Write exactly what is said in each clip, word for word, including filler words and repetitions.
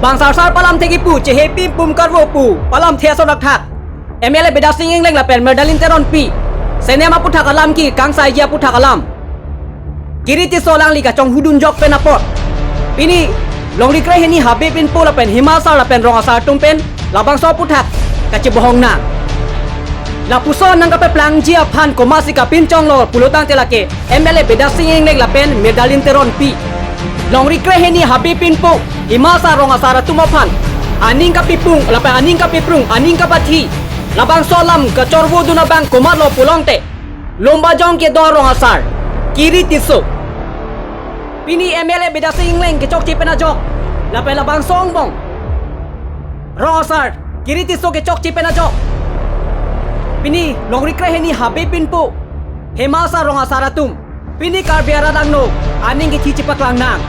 Bang sarsar palamthe kipu, chehe pim pum karvo pu palamthe ason thakthak, M L A Bidya Sing Engleng lapen Merdalin Teronpi, C N M aputhak alam ke kangsaiji aputhak alam, Kiri Tisso alangli kachonghu dunjok pen apot, pini Longri Kre Hini Habe Pinpo lapen Hima Sar lapen rong asar atum pen labangso aputhak kachebohong nang. Lapuson nangkapeplangji aphan komatsi kapinchonglo pulo tangte lake M L A Bidya Sing Engleng lapen Merdalin Teronpi, Longri Kre Hini Habe Pinpo, Hima Sar, rong asar atum aphan aning kapipung lapen aning kapiprung, aning kapathi, labangso alam kachorvo dun abang komatlo pulote, Lumbajong kedo arong asar Kiri Tisso, pini M L A Bidya Sing Engleng kechokche pen ajok lapen labangso angbong rong asar Kiri Tisso kechokche pen ajok, pini Longri Kre Hini Habe Pinpo, Hima Sar, rong asar atum, pini Karbi arat angno aning kithi chepaklang nang.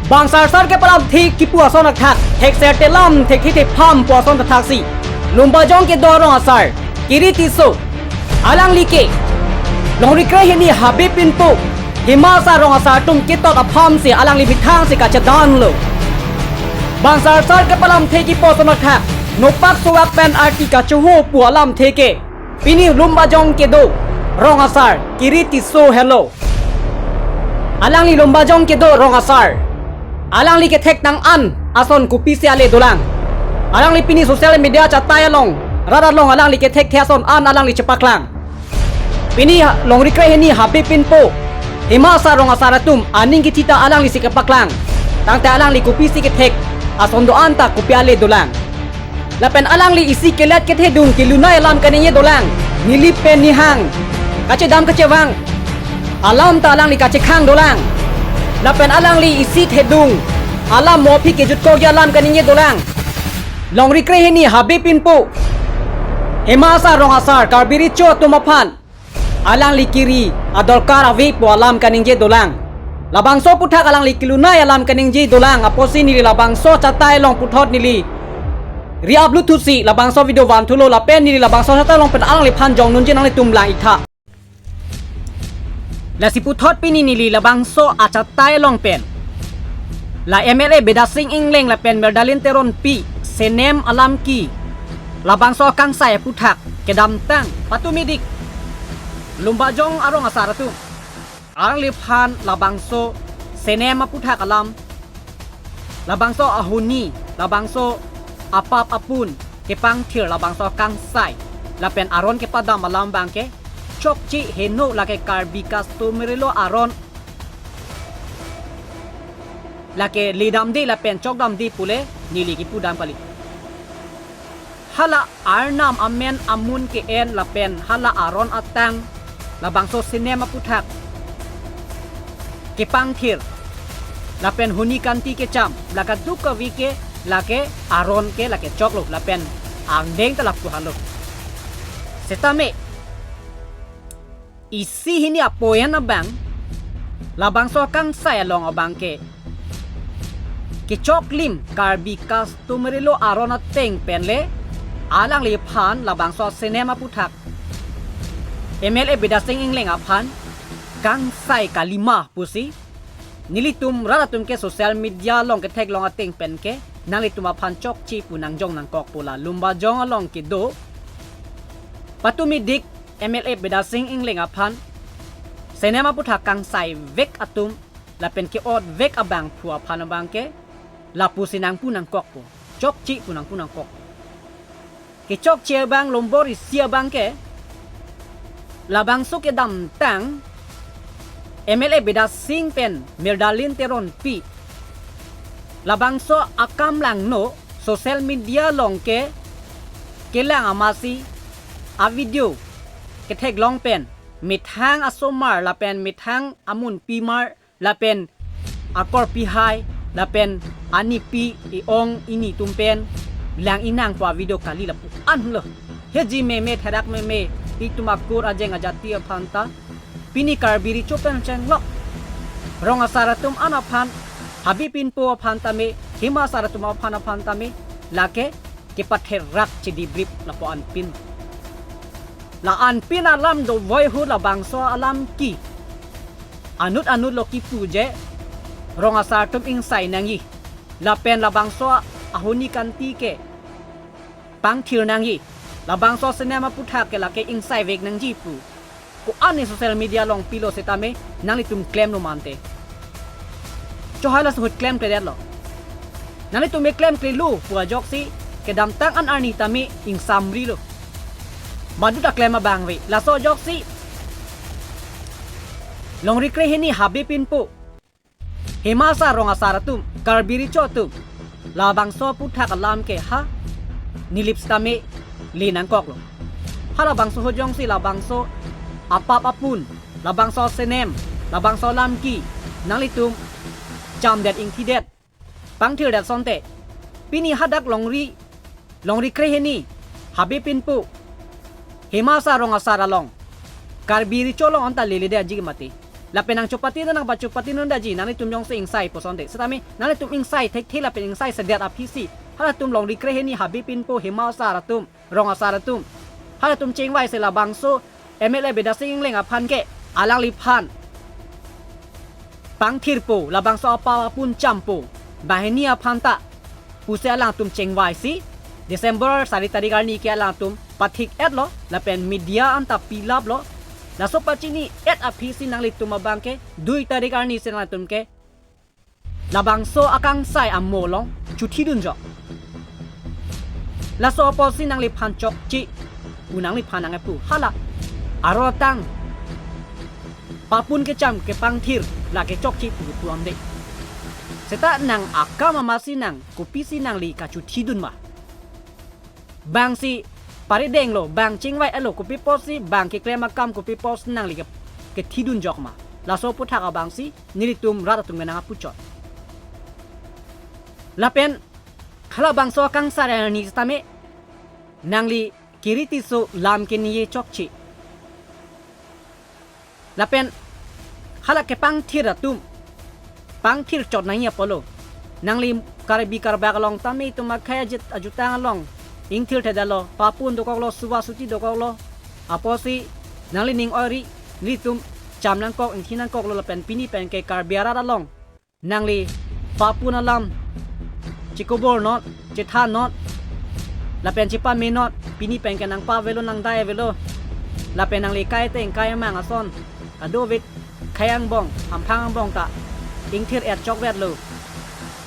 Bang sarsar kepalamthe kipu ason thakthak, thekser telam thekthi thepham pu ason thakthaksi, Lumbajong kedo arong asar Kiri Tisso, alangli ke Longri Kre Hini Habe Pinpo, Hima Sar, rong asar atum ketot aphamsi alangli methangsi kachedanlo. Bang sarsar kepalamthe kipu ason thakthak, nopak sowak pen arti kachoho pu alamthe ke, pini Lumbajong kedo arong asar Kiri Tisso henlo. Alangli Lumbajong kedo arong asar, alangli kethek tang an ason kopisi ale dolang? Alangli pini social media chatai along, rat along alangli kethekthe ason an alangli chepaklang. Pini Longri Kre Hini Habe Pinpo, Hima Sar, rong asar atum aning kithi ta alanglisi kepaklang. Tangte alangli kopisi kethek ason do-an ta kopi ale dolang? Lapen alangli isi kelet kethedung kelunei alam kaningje dolang? Neli pen nihang kachedam kachevang alam ta alangli kachekhang dolang? Lapen alangli isi thedung alam mo aphi kejutkokji alam kaningje dolang? Longri Kre Hini Habe Pinpo, Hima Sar, rong asar Karbi Recho atum aphan alangli kiri adorkar ave pu alam kaningje dolang? Labangso aputhak alangli kelunei alam kaningje dolang? Apotsi neli labangso chatai along puthot neli re-upload thusi labangso video vanthulo, lapen neli labangso chatai along pen alangliphan jong nunji nanglitum lang-iktha. Lasi puthot pini neli labangso achatai along pen la M L A Bidya Sing Engleng lapen Merdalin Teronpi, C N M alam ke labangso akangsai aputhak kedamtang patumidik Lumbajong arong asar atum, alangliphan labangso C N M aputhak alam, labangso ahoni, labangso apap apun kepangthir, labangso akangsai lapen aron kepadam alam abangke chokche heno, lake Karbi customary law aron lake ledamde lapen chokdamde pule neli kipudam kali. Hala arnam amen amun ke-en lapen hala aron atang labangso C N M aputhak kepangthir lapen honi kanti kecham, la kadokave ke lake aron ke lake choklo lapen angdeng ta lapu halo. Setame isi hini apoyan abang, labangso akangsai along abangke kechoklim Karbi customary law aron ateng pen le alangliphan labangso C N M aputhak M L A Bidya Sing Engleng aphan kangsai kalima pusi nelitum rat atum ke social media along ketheklong ateng pen ke nanglitum aphan chokche pu nangjong nangkokpo. La Lumbajong along kedo patumidik M L A Bidya Sing Engleng aphan C N M aputhak kangsai vek atum lapen ke-ot vek abangphu aphan abangke lapusi nangpu nangkokpo, chokche pu nangpu nangkokpo. Kechokche abang nombor isi abangke labangso kedamtang M L A Bidya Sing pen Merdalin Teronpi, labangso akam langno social media along ke kelang amatsi avideo ketheklong pen methang asomar lapen methang amunpimar lapen akorpi hai lapen anipi i-ong ini atum pen lang-inang pu avideo kali lapu-an lo. Heji meme therak meme itum akur ajeng ajati aphan ta, pini Karbi Recho pen chenglok rong asar atum an aphan, Habe Pinpo aphan tame, Hima Sar atum aphan aphan tame lake kepatherak chedibrip lapu anpin. La anpin alam dovoi ahut labangso alam ke anut anut lo kipu je rong asar atum ingsai nangji. lapen labangso ahoni kanti ke pangthir nangji, labangso asenem aputhak ke lake ingsaivek nangji pu ko-an ne social media along pilo setame nanglitum klemlo mante. Chohai laso ahut klemkledetlo. Nanglitum me klemklelo pu ajoksi kedamtang an arni tame ingsamrilo. Madu ta klem abang ave. Laso ajoksi longri krehini habe pinpo, Hima Asar Rong Asar atum, Karbi Recho atum, labangso aputhak alam ke ha Nilip setame le nangkoklo. Ha labangso ahut jongsi labangso apap apun, labangso asenem, labangso alamki nanglitum jamdet ingthidet, pangthirdet asonte, pini hadak longri, longri krehini habe pinpo, Hima Asar Rong Asar along, Karbi Recho along anta leledet ji mati. Lapen nangchopati nang nangpachopati nang daji, nanglitum jongsi ingsaipo asonte. Setame nanglitum ingsai thekthe lapen ingsaisedet aphisi, halatum longri krehini habe pinpo, Hima Asar atum, Rong Asar atum, halatum chingvaise labangso M L A Bidya Sing Engleng aphan ke alangliphan pangthirpo, labangso apap apun champo, banghini aphan ta pusi alangtum chingvaisi, December sari tarik arni ke alangtum pathik-etlo, lapen media anta pilaplo. Laso pachini-et aphisi nanglitum abang ke dui tarik arni si nanglitum ke labangso akangsai amo along chuthidunjok. Laso apotsi nangliphan chokche pu nangliphan nangpu. Hala arotang papun kecham kepangthir lake chokche pu pu amde. Seta nang akam amatsi nang kopisi nangli kachuthidun ma? Bangsi paridenglo, bang chingvai-etlo, kopi apotsi bang keklem akam, kopi apotsi nangli ke, kethidunjok ma? Laso aputhak abangsi nelitum rat atum ke nangpuchot. Lapen halabangso akangsai arni setame nangli Kiri Tisso lam keningje chokche. Lapen hala kepangthir atum pangthir chot nangji apotlo. Nangli Karbi Karbak along tame itum akhei ajut-, ajutang along ingthirthedetlo, papun dokoklo, suva suti dokoklo. Apotsi nangli ning oiri, nelitum cham nangkok, ingthi nangkoklo, lapen pini pen ke Karbi arat along nangli papun alam chekobor non, chethan non, lapen chepame non, pini pen ke nangpa avelo, nangdai avelo, lapen nangli kai ateng kai amang ason, kadokave khei angbong, amphang angbong ta ingthir-et chokvetlo,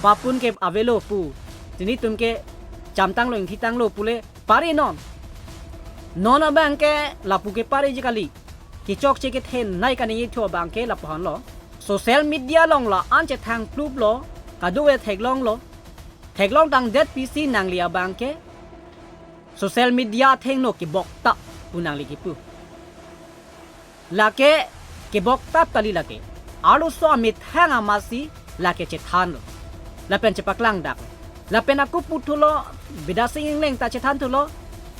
papun ke avelo pu, si nelitum ke chamtanglo, ingthitanglo pule pare non. Non abang ke lapu ke pareji kali. Kechokche kethenei kaningjethu abang ke lapu-anlo. Social media along la-an chethang pluplo, kadokave theklonglo. Theklongtangdet pisi nangli abang ke social media athengno keboktap pu nangli kipu. Lake keboktap kali lake. Arloso amethang amatsi lake chethanlo, lapen chepaklangdaklo. Lapen ako puthulo, Bidya Sing Engleng ta chethanthulo,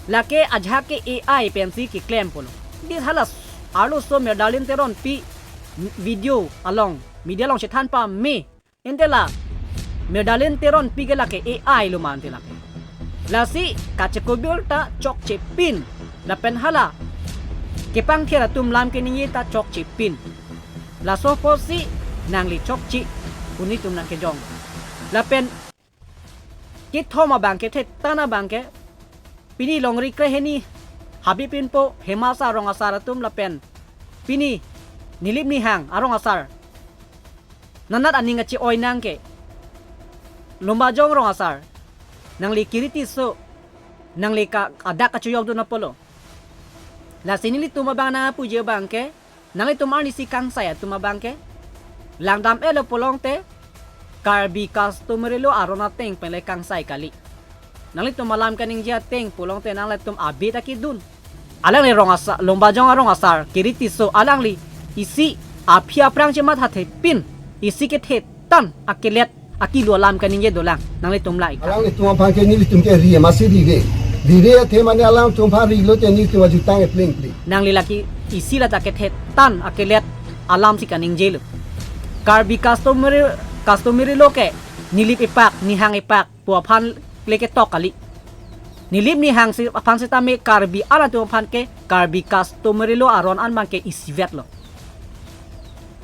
lake ajahak ke A I pensi keklem pulo. Dei hala arloso Mir Darlene Teronpi video along, media along chethan pame. Ante la Mir Darlene Teronpi ke lake A I lo ma ante lake. Lasi kachekobir ta chokchepin. Lapen hala kepangthir atum lam keningje ta chokchepin. Laso apotsi nangli chokche pu nelitum nangkejong. Lapen kethom abang ke, thetan abang ke, pini longri krehini habe pinpo Hima Asar Rong Asar atum lapen pini Nilip Nihang arong asar nanat aning kache-oi nang ke Lumbajong Rong Asar, nangli Kiri Tisso, nangli ka adak kachojokdun apotlo. Lasi nelitum abang nangpuji abang ke, nanglitum arnisi kangsai atum abang ke langdam-etlo pulote, Karbi customary law aron ateng pen le kangsai kali. Nanglitum alam kaningje ateng pulote nanglitum abit akedun. Alangli rong asar, Lumbajong arong asar Kiri Tisso alangli isi aphi aphrang chemathathepin, isi kethetan akelet akilo alam kaningje dolang. Nanglitum la-ik. Alanglitum aphan ke nelitum ke ri amatsi rire. Rire athe mane alangtum aphan rilote nelitum ajutang ke plengple. Nangli lake isi lata kethetan akelet alamsi kaningjelo. Karbi customary, customary law ke Nilip ipak, Nihang ipak pu aphan le ketok kali. Nilip Nihang si aphan sitame Karbi alantum aphan ke Karbi customary law aron an abang ke isivetlo.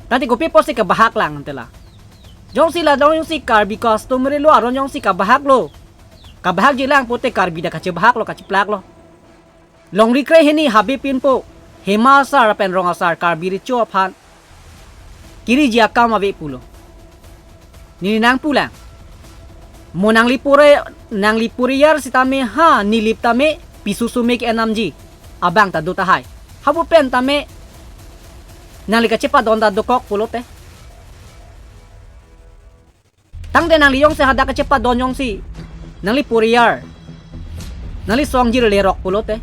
Tangte kopi apotsi kebahak lang ante la. Jongsi la jongsi Karbi customary law aron jongsi kabahak lo, kabahak jilang pote Karbi dak kachebahak lo, kacheplak lo. Longri kre hini Habe Pinpo, Hema Asar lapen Rong Asar Karbi Recho aphan kiriji akam ave pulo. Neli nangpulang. Mo nangli pore, nangli poriyar sitame ha Nilip tame piso some ke-enamji abang ta do tahai. Hapu pen tame nangli kachepadon ta dokok pulote. Tangte nangli jongsi hadak kachepadon jongsi nangli poriyar, nangli song jirle rok pulote,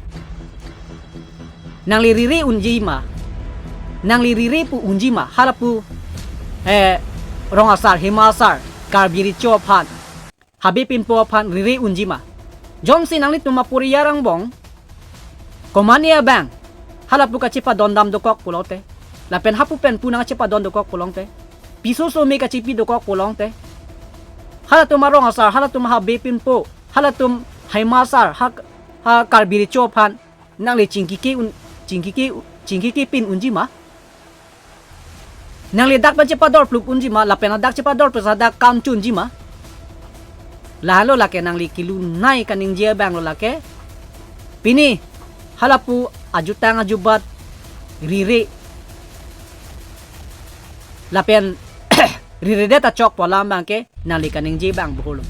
nangli riri unji ma, nangli riri pu unji ma, halapu, eh, Rong Asar, Hema Asar, Karbi Recho aphan, Habe Pinpo aphan riri unji ma. Jongsi nanglitum aporiyar angbong komane abang halapu kachepadon dam dokok pulote, lapen hapu pen pu nangchepadon dokok pulote, piso some kachepi dokok pulote, halatum a-Rong Asar, halatum Habe Pinpo, halatum Hema Asar, ha, ha Karbi Recho aphan nangli chingkike un, chingkike, chingkike pin unji ma? Nangli dak pen chepador plup unji ma, lapen hadak chepador pen hadak kam chunji ma? Lahenlo lake nangli kelunei kaningje abang lo lake. Pini halapu ajutang ajubat riri lapen riri det achok pu alam abang ke nangli kaningje abang boholo.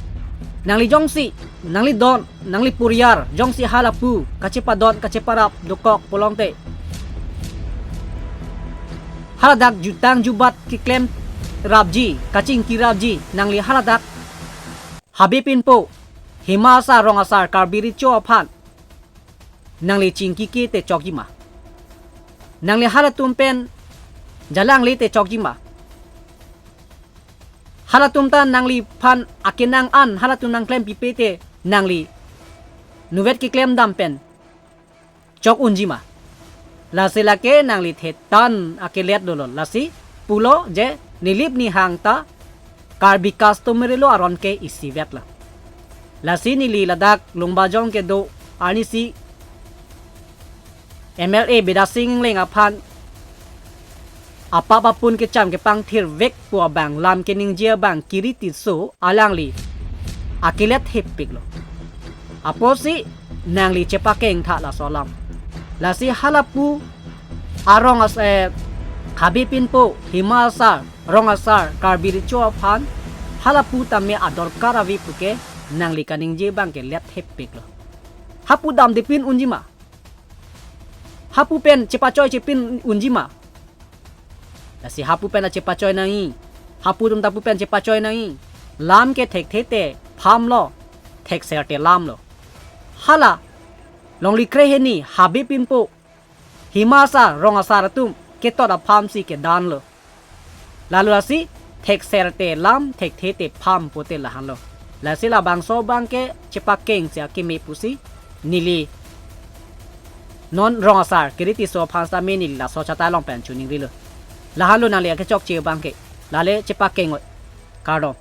Nangli jongsi, nangli don, nangli poriyar jongsi halapu kachepadon kacheparap dokok pulote, haladak jutang jubat keklem rapji, kachingki rapji, nangli haladak Habe Pinpo, Hema Asar, Rong Asar Karbi Recho aphan nangli chingkike te chokji ma? Nangli halatum pen jalang le te chokji ma? Halatum ta nangliphan akenang an halatum nangklem pipe te nangli nuvet keklem dam pen chok unji ma? Lasi lake nangli thetan akelet dolo. Lasi pulo je Nilip Nihang ta Karbi customary law aron ke isivet lo. Lasi neli ladak Lumbajong kedo arnisi M L A Bidya Sing Engleng aphan apap apun kecham kepangthirvek pu abang lam keningje abang Kiri Tisso alangli akelet hepik lo. Apotsi nangli chepakeng tha laso alam. Lasi halapu a-Rong As-, eh, Habe Pinpo, Hema Asar, Rong Asar Karbi Recho aphan halapu tame adorkar ave puke nangli kaningje abang ke let hepik lo. Hapu damde pin unji ma? Hapu pen chepachoi chepin unji ma? Lasi hapu pen chepachoi nangji, hapu atum ta pu pen chepachoi nangji. Lam ke thekthe te pham lo, thekser te lam lo. Hala longri kre hini Habe Pinpo, Hema Asar, Rong Asar atum ketot apham si kedan lo. Lalo lasi thekser te lam, thekthe te pham pote lahenlo. Lasi labangso abang ke chepakeng si akeme pusi neli non Rong Asar Kiri Tisso aphan sitame neli laso chata along pen choningrilo. Lahenlo nangli akechokche abang ke. Lale chepakeng oi. Kardom.